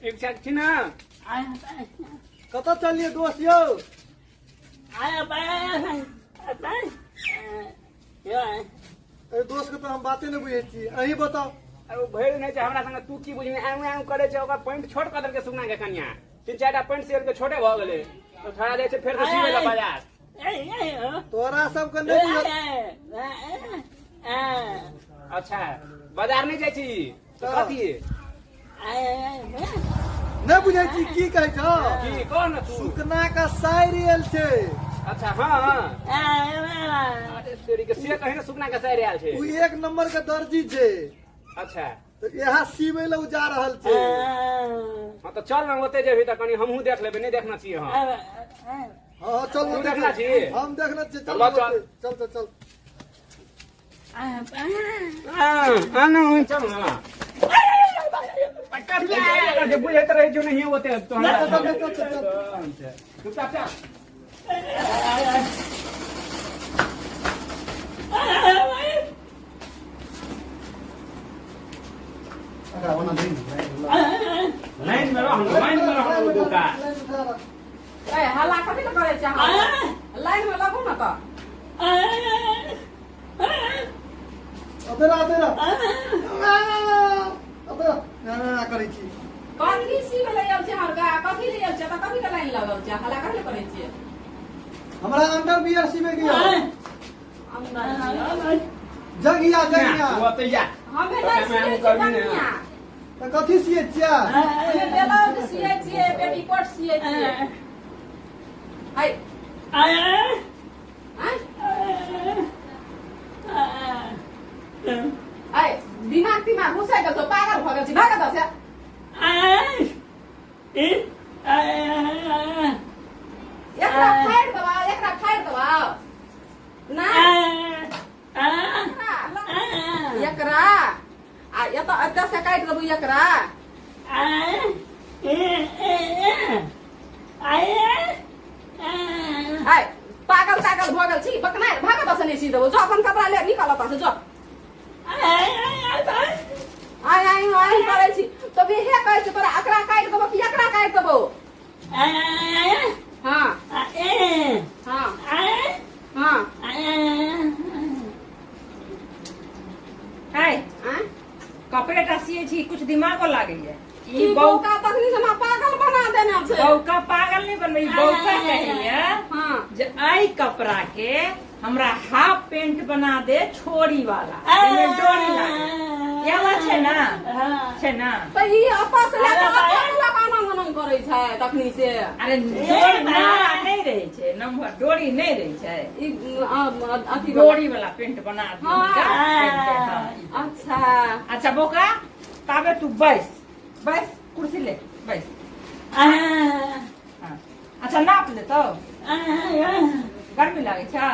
ठीक ठाक छी ना? कतऽ चलिए दोस्त यौ? अरे दोस्त के तऽ हम बाते नहि बुझै छी, अहीं बताउ। अरे ओ भरि नहि छै हमरा संगे, तू की बुझबही? आउ आउ करै छै, ओकर पैंट छोट कऽ देलकै सुगना के कनिया। तीन चारि टा पैंट सियल के छोटे भऽ गेलै, तऽ थोड़ा जाइ छै फेर से सिबै लए बाजार। तोरा सबके नहि बुझल। अच्छा बाजार नहि जाइ छी तऽ कथी नहि बुझै छी की कहै छौ? की कह ने तू। सुकना के साइर आयल छै। अच्छा हाँ, अरे तेरी के, से कही ने सुकना के साइर आयल छै। ओ एक नंबर के दर्जी छै। अच्छा तऽ इएह सीबै लए ओ जा रहल छै। हाँ तऽ चल ने, ओते जेबही तऽ कनी हमहूँ देख लेबै, नहि देखने छियै हम। हाँ चल, तू ओते देखने चल। छी? हम देखने छियै, चल चल, चल। ओते, चल चल चल। हाँ, ना, चल ना। कथी बुझैत रहै छौ नहीं ओते तो हमरा। चल चल चल चल चल। चुपचाप चल। लाइन में रह, लाइन में रह बोका। ए हल्ला कथी लए करै छै अहाँ? लाइन में लगू ने तऽ। अबे रह, अबे रह, अबे रह, ना ना ना करै छी। कथी सीबै लए आयल छै अहाँ आरके? कथी लए आयल छै? तऽ कथी के लाइन लगल छै? हल्ला कथी लए करै छियै? हमरा अंडर बियर सीबे के यौ। अंदर बियर? जगिया जगिया। ओते जा। हमे नहि तऽ सियै छियै करबी ने। जगिया। तऽ कथी सियै छियै? हमे ब्लाउज सियै छियै, पेटीकोट सियै छियै। है आँय? ऐ दिमाग तिमाग घुसै गेल छौ, पागल भऽ गेल छी, भाग एतऽ से। एकरा फाड़ि देबा, एकरा फाड़ि देबा ना एकरा, आ एतऽ एतऽ से काटि देबू एकरा। ऐ पागल तागल भऽ गेल छी, बकनाइ, भाग एतऽ से, नहि सी देबो। जो अपन कपड़ा ले, निकल एतऽ से, जो। आइ आइ आइ करै छी तऽ वेहे कहै छी तोरा, एकरा काटि देबो कि एकरा काटि देबो? हाँ हाँ हाँ। है आँय? कपड़े टा सियै छी, कुछ दिमागो लागैया ई ई बौ बौका तखनी से हमरा पागल बना देने छै। बौका पागल नहीं बनबै, ई बौका कहैया हाँ जे एहि कपड़ा के हमरा हाफ पेंट बना दे, छोरी वाला, जाहिमे डोरी लागे। इएह बात छै ना? छै ना? तऽ ई आपस लए कऽ अपन लग आनंद आनंद करै छै तखनी से। अरे डोरी नारा नहि रहै छै, नम्बर डोरी नहि रहै छै। ई अथी डोरी वाला पेंट बना दे। हाँ। पेंट, हाँ। अच्छा अच्छा बौका, ताबे तू बैस, बैस, कुर्सी ले बैस। हाँ। अच्छा नाप ले तो, गर्मी लागै छौ?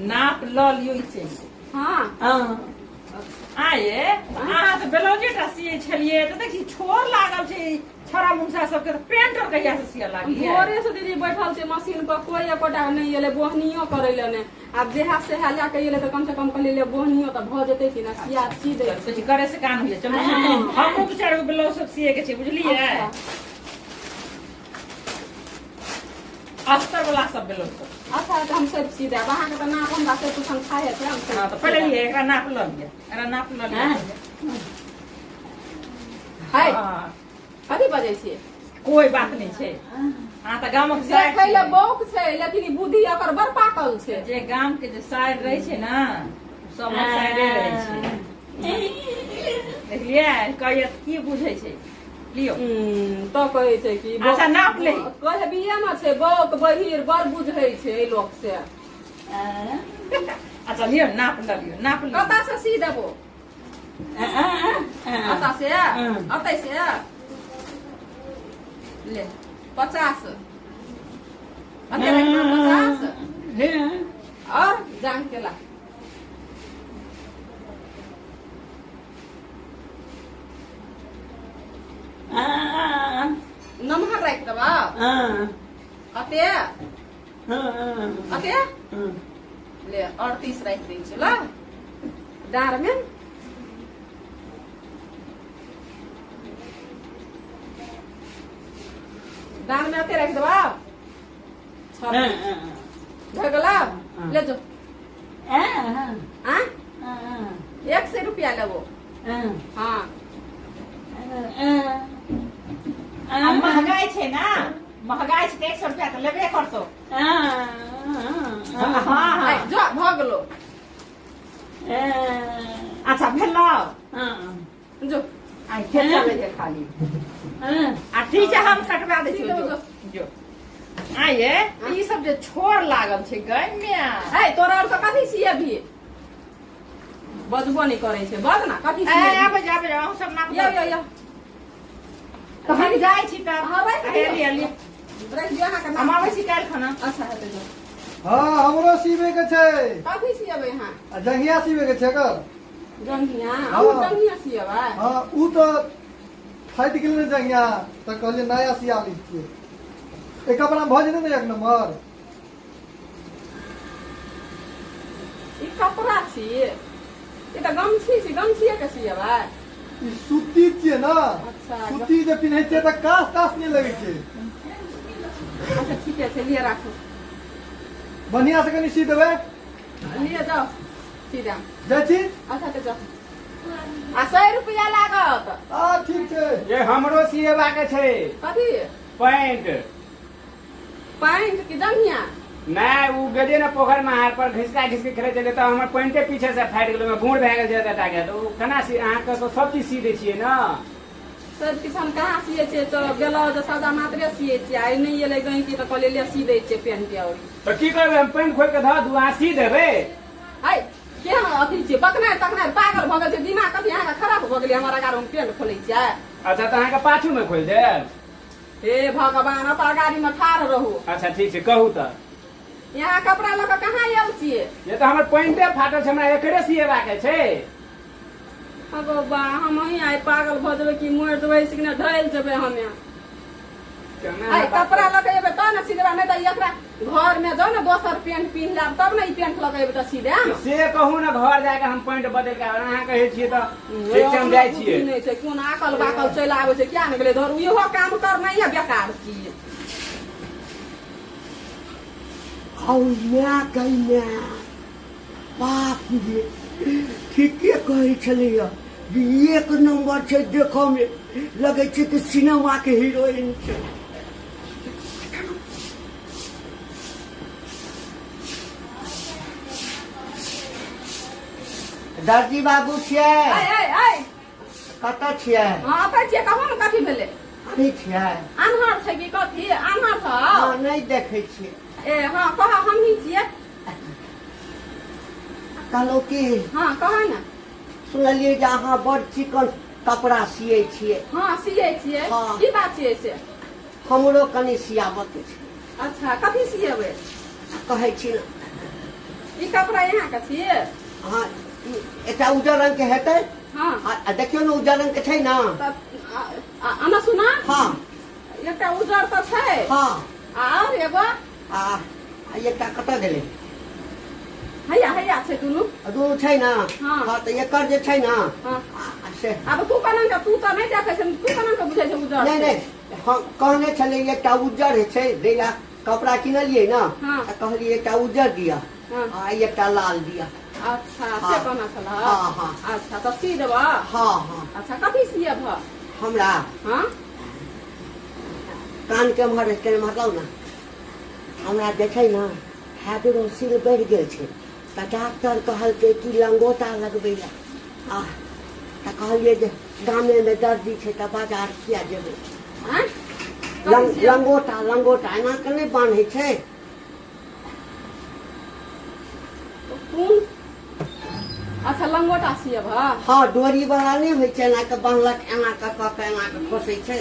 नाप लऽ लियौ ई चलि। हाँ आये अहाँ तऽ ब्लाउजे टा सियै छलियै तऽ देखी छोर लागल छै छड़ा मुंसा सबके, तऽ पेंट आर कहिया से सियऽ लागलियै? भोरे से दीदी बैठल छै मशीन पर, कोई एकोटा नहि एलै बोहनियो करै लए नहि। आब जेहा सेहा लए के एलै तऽ कम से कम कहलियै ले बोहनियो तऽ भऽ जेतै कि ने, सिया सी दै। चल, कुछ करे से काम होइए। चलू, हमहूँ दू चारि गो ब्लाउज सब सियै के छै, बुझलियै? अच्छा। अस्तर वाला सब ब्लाउज सब। अच्छा तऽ हम सब सी देब अहाँके, तऽ नाप हमरा सब कुछ खाए छै, हम सब हाँ तऽ पहिले लिअ, एकरा नाप लऽ लिअ, एकरा नाप लऽ लिअ। है हाँ, कथी बजै छियै? कोई बात नहि छै, अहाँ तऽ गामक साइड देखै लए छियै। बौक छै लेकिन ई बुद्धि ओकर बड़ पाकल छै। जे गाम के जे साइड रहै छै ने, सब साइडे रहै छै, देखलियै? कहैया की बुझै छै, लियौ। तऽ कहै छै कि अच्छा, नाप ले। कहबिये ने छै, बौक बहिर बड़ बुझै छै एहि लोक से। अच्छा लियौ, नाप लऽ लियौ, नाप लियौ। कतऽ से सी देबो? अतऽ से, अतै से ले 50, अते राखि 50 और जांग केला। नमहर राखि देबा अते अते ले 38 राखि दै छियै। ल डाँर मे दान में एते राखि देबा भऽ गेलौ ले जो आ 100 रुपया लेबो। हाँ आ महगाई छै ना, महगाई छै तऽ 100 रुपया तऽ लेबे करतौ। हाँ हाँ जो भऽ गेलो। अच्छा भेलौ जो आइ फेर चलै छै खाली। आ ठीक छै हम कटवा दै छियौ। जो जो आइए ई सब जे छोर लागल छै गै म्या। है तोरा और के कथी छियै अभी बजबो नहि करै छै बज ना कथी छियै। आबै जा आबै जा अहूँ सब नाप यो यो यो तऽ हम जाइ छी तऽ। हाँ राखि दियौ। लिअ लिअ राखि दियौ अहाँके हम आबै छी काल्हि खना। अच्छा हेतै जो। हाँ हमरो सीबे के छै। कथी सियबै अहाँ? आ जंघिया सीबे के छै एकर। जंघिया? अहूँ जंघिया सियबै? हाँ उ तऽ फाटि गेलै ने जंघिया तऽ कहलियै नया सिया लै छियै। एक कपड़ा भऽ जेतै ने एक नंबर। ई कपड़ा छियै ई तऽ गमछी छी, गमछिए के सियबै? ई सूती छियै ना। अच्छा सूती जे पिन्है छियै तऽ कास तास नहि लगै छै। अच्छा ठीके छै लिअ राखू। बढ़िया से कनि सी देबै। लिअ जाउ सी देम। जाइ छी। अच्छा तऽ जाउ। आ 100 रुपया लागत। आ ठीक छै। ये हमरो सिएबाक छै। कथी? पैंट। पैंट की जंघिया? नहि उ गेलियै ने पोखरि महार पर घिसका घिसके खेलै छलियै तऽ हमर पैंटे पीछे से फाटि गेलै, बूढ़ भए गेल छै एतऽ के, तऽ उ केना सी? अहाँके तऽ सब चीज सी दै छियै ने। सब किछु हम कहाँ सियै छियै, तऽ ब्लाउज सादा मात्रे सियै छियै। आइ नहि एलै गहिँकी तऽ कहलियै ले सी दै छियै पेंट और। तऽ की करबै हम पैंट खोलि कऽ धऽ दू अहाँ सी देबै? है केहन अथी छियै बकनाइ तकनाइ पागल भऽ गेल छै दिमाग कथी अहाँके खराब भऽ गेलै हमर अगाड़मे पेंट खोलै छियै? अच्छा तऽ अहाँके पाछूमे खोलि देब? हे भगवान अतऽ अगाड़ी में ठाढ़ रहू। अच्छा ठीक छै कहू तऽ। यहाँ कपड़ा लऽ कऽ कहाँ आयल छियै? ये तऽ हमर पैंटे फाटल छै, हमरा एकरे सिएबाक छै। अगो बा हम अहीं आइ पागल भऽ जेबै कि मरि जेबै से ढलि जेबै हमे। आइ कपड़ा लऽ कऽ एबै तब ने सी देबै, नहि तऽ एकरा घर में जाउ ने दोसर पेंट पिन्ह लेब तब ने ई पेंट लऽ कऽ एबै तऽ सी देब। से कहू ने घर जाके हम पैंट बदलि कऽ आबि, अहाँ कहै छियै तऽ ठीक छै हम जाइ छियै। नहि छै कोन आकल बाकल चलि आबै छै किया ने गेलै धरू इहो काम करनाइ बेकार छियै। हौ my गै my बाप रे ठीके कहै छलैया जे एक नंबर छै देखऽ मे लगै छै कि सिनेमा के हीरोइन छै। दर्जी बाबू छियै? कतऽ छियै? हाँ अतै छियै कहू ने कथी भेलै? अभी छियै? आन्हर छै कि कथी? आन्हर छौ? हाँ नहि देखै छियै। ए हाँ कह हमही छियै। कहलहुँ कि हाँ कह ने। सुनलियै जे अहाँ बड़ चिकन कपड़ा सियै छियै। हाँ सियै छियै। हाँ। की बात छियै से? हमरो कनि सियाबऽ के छै। अच्छा कथी सियेबै? कहै छी ने। ई कपड़ा यहाँ के छियै? हाँ एकटा उजर रंग के हेतै। हाँ आ देखियौ ने उजर रंग के छै ने। अना सुना। हाँ एकटा उजर तऽ छै। हाँ और एगो आ एकटा कतऽ गेलै? हैया हैया छै दुनू। दुनू छै ने? हाँ। हाँ तऽ एकर जे छै ने हाँ। से आब तू केना के तू तऽ नहि देखै छै तू केना के बुझै छै उजर? नहि नहि हम कहने छलियै एकटा उज्जर छै दै ला कपड़ा किनलियै ने। हाँ। तऽ कहलियै एकटा उज्जर दिअ हाँ। आ एकटा लाल दिअ। अच्छा से कहना छलह? हाँ हाँ। अच्छा तऽ सी देबह? हाँ हाँ। अच्छा कथी सियबह? हमरा हाँ कान के एम्हर के एम्हर लाउ ने। हमरा जे छै ने हाइड्रोसिल बढ़ि गेल छै तऽ डॉक्टर कहलकै कि लंगोटा लगबै लए। आ तऽ कहलियै जे गामेमे दर्दी छै तऽ बाजार किया जेबै? लंगोटा लंगोटा एना के नहि बान्है छै। कोन? अच्छा लंगोटा सियबह? हाँ डोरी वाला नहि होइ छै एना के बान्हलक एना के कऽ के एना के खोसै छै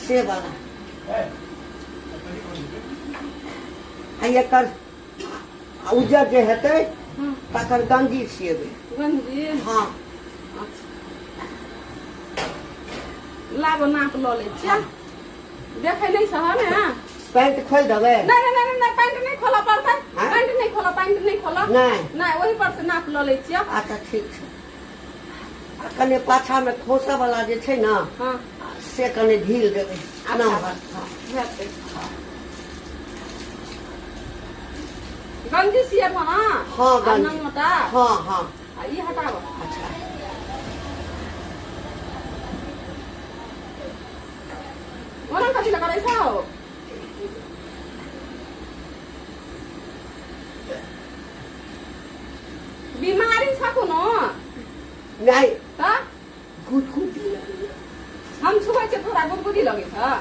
से वाला। आ एकर उज्जर जे हेतै तकर गंजी सियेबै। गंजी? हाँ। अच्छा लाबो नाप लऽ लै छियै। देखै नहि छह ने? पैंट खोलि देबै? नहि नहि नहि नहि पैंट नहि खोलऽ पड़तै। पैंट नहि खोलऽ, पैंट नहि खोलऽ। नहि नहि ओहि पर से नाप लऽ लै छियै। अच्छा ठीक छै। आ कने पाछामे खोसऽ वाला जे छै ने हाँ से कनि ढील देबै। अच्छा। नमहर, हँ। हेतै। गंजी सियब हँ? हँ, गंजी। नंगटा? हँ हँ। आ ई हटाब। अच्छा। ओना कथी लए करै छौ? बीमारी छ कोनो? नहि। तऽ गुदगुदी लगैया। हम छुबै छियै तोरा गुदगुदी लगै छ?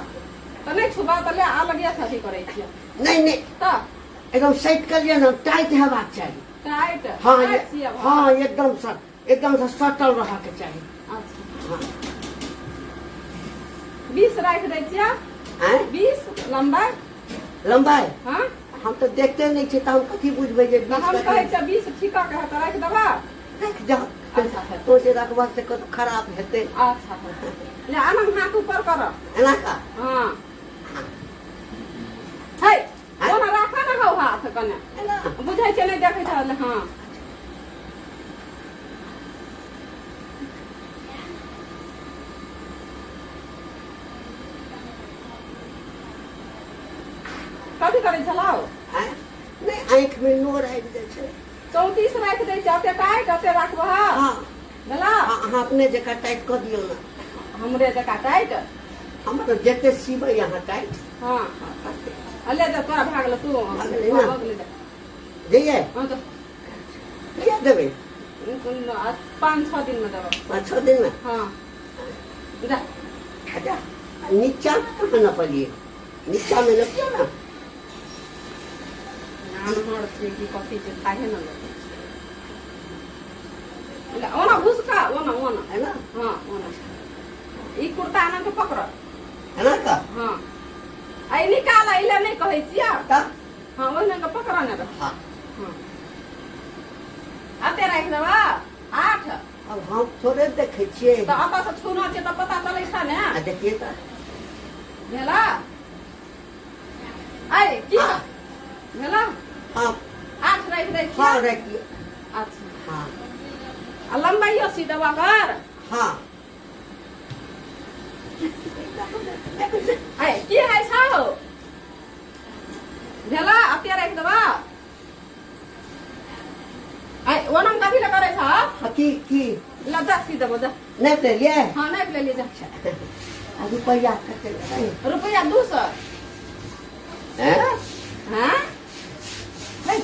तऽ नहि छुबा तऽ ले, अलगे अथी करै छियै। नहि नहि। तऽ एकदम सटि कऽ लिअ ने, टाइट हेबाक चाही। टाइट? हँ। टाइट छियै? हँ, एकदम से सटल रहऽके चाही। अच्छा। हँ। 20 राखि दै छियै। आँय? 20 लम्बाई। लम्बाई? हँ। हम तऽ देखते नहि छियै, तऽ हम कथी बुझबै जे तऽ 20 हम कथी? कहै छियै 20 ठीका के तऽ राखि देबा। राखि जाउ। अच्छा, अच्छा। तो जे रखबह से कतौ खराब हेतै। अच्छा, ले आनम, हाथ ऊपर कर। एना का? हँ, है ओना राख ने हौ हाथ कने। एना? बुझै छै नहि देखै छै? हँ। कथी करै छलौ? आँय? नहि, आँखिमे नोर आबि जाइ छै। 34 राखि दै छै, ओते टाइट ओते राखबह? हँ। भेला? हँ, अहाँ अपने जकाँ टाइट कऽ दियौ ने। हमरे जकाँ टाइट? हमर तऽ जते सिबै अहाँ टाइट। हँ। हँ, तते। आ ले जा, तोरा भए गेल तू। भए गेलै ने? भऽ गेलै, जा। जइयै? हँ, तऽ कहिया देबै? 5-6 दिनमे देबऽ। 5-6 दिनमे? हँ, जा। अच्छा, नीचामे कहाँ नपलियै? नीचामे नपियौ ने। आन्हर छै कि कथी छै, थाहे ने लगै छै। ले, ओना घुसका, ओना ओना। है ना? हँ, ओना। ई कुर्ता एना के पकड़। एना का? हँ, आ ई निकाल, ई ले नहि कहै छियै। तऽ हँ, ओहिना के पकड़ ने रह। हँ। हँ, एते राखि देबऽ 8। अब हम थोड़े देखै छियै। तऽ एतऽ से छूना छै तऽ पता चलै छै ने। आ देखिए तऽ। भेला? ऐ की भेला? हँ। 8 राखि दै हँ। छियै। राखि दियौ। अच्छा। हँ। आ लम्बाइयो सी देबऽ कर? हँ। ऐ की होइ छौ? भेला? एते राखि देबऽ? ऐ ओना कथी लए करै छह? हँ, की की? ल जा, सी देबो, जा। नहि लेलियै? हँ, नापि लेलियै, जा। आ रुपैआ कते लेबै? रुपैआ 200। हैं? हँ, है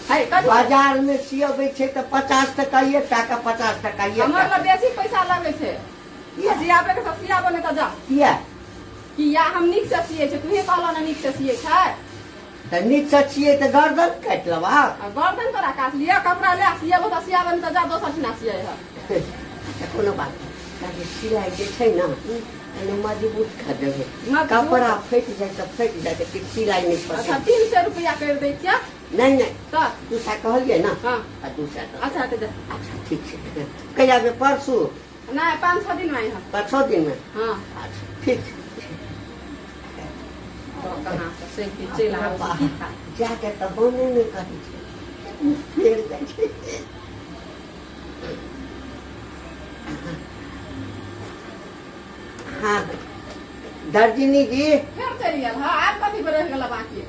है कथी? बाजार मे सियबै छै तऽ 50 टका एक टाका, 50 टका एक हमर टाका। लग बेसी पैसा लगै छै। किया? सियाबे के तऽ सियाबो, नहि तऽ जा। किया? किया, हम नीक से सियै छै, तूहे कहलह ने नीक से सियै छै। तऽ नीकसँ छियै तऽ गर्दन काटि लेबह? आ गर्दन तोरा काट लिअ? कपड़ा ले, सियेबो तऽ सियाबो, नहि तऽ जा, दोसर ठिना सियै है। अच्छा, कोनो बात नहि। कियाकि सिलाइ जे छै ने, कनि मजबूत कऽ देबै। मजबूत? कपड़ा फटि जाइ तऽ फटि जाइ, लेकिन सिलाइ नहि अच्छा। फटै। 300 रुपया करि दै छियै। नहि नहि। तऽ 200 कहलियै ने? हँ। आ 200 दऽ। अच्छा, तऽ जा। अच्छा, ठीक छै। कहिया एबै? परसू? नहि, 5-6 दिनमे अइहऽ। 5-6 दिनमे? हँ। अच्छा, ठीक छै। तो कहाँ से से कि चलि आबै छै, की खा जाके तऽ मने नहि करै छै, फेर जाइ छै। हँ दर्जिनी जी। फेर चलि गेल हँ। आब कथी पर रहि गेल बाकी?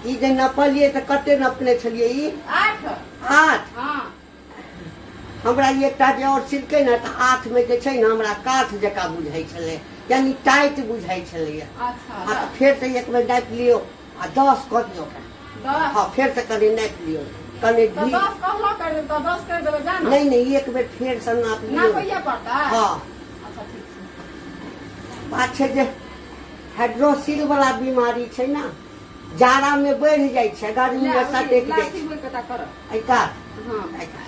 ई जे नपलियै तऽ कते नपने छलियै ई? 8। 8? हँ। हमरा ई एकटा जे आओर सिलकै ने, तऽ हाथमे जे छै ने, हमरा काठ जकाँ बुझाइ छलै, यानी टाइट बुझाइ छलैया। अच्छा। हँ, तऽ फेर से एक बेर नापि लियौ आ 10 कऽ दियौ ओकरा। 10? हँ, फेर से कनि नापि लियौ, कनि तऽ ढील। 10 कहलो कर देब तऽ 10 करि देबै, जा ने। नहि नहि, एक बेर फेर से नापि लियौ। नापैये पड़तै? हँ। अच्छा, ठीक छै। बात छै जे हाइड्रोसिल वाला बीमारी छै ने, जाड़ा मे बढ़ि जाइ छै, गर्मी मे सटकि जाइ लाठी छै। बोलि कऽ कर। ऐका? हँ। ऐका?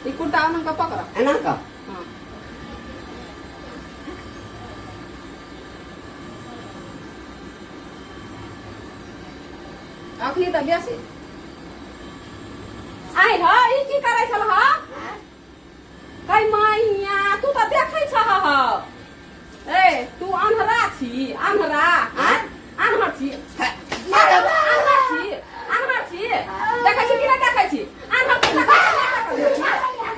ई कुर्ता ओना कऽ पकड़। एना कऽ? हँ। अखनी तऽ बेसी आइ ह। ई की करै छल ह? कै मैया, तू तऽ देखै छह ह। ए, तू अन्हरा छी, अन्हरा? आँय? अन्हर छी, अन्हर छी, अन्हर छी। देखै छी कि नहि देखै छी? अन्हर छी, देखै छी, नहि देखै छी?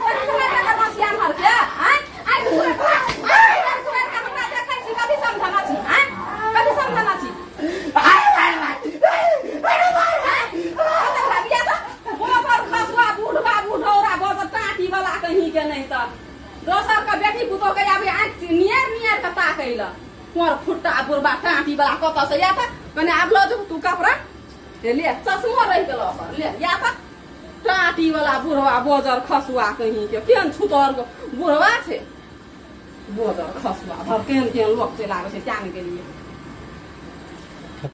देखै छी, नहि देखै छी अन्हर के? आँय? आँय, तू पूरा- ला मोर फुट्टा बुढ़बा टाँटी वाला कतऽ से या तऽ कने आब लऽ जो तू कपड़ा ले चश्मो रहि गेल ओकर ले या तऽ टाँटी वाला बुढ़वा बोजर खसुआ कहीं के केहन छुतर बुढ़वा छै बोजर खसुआ धर केहन केहन लोक चलि आबै छै क्या ने गेलियै।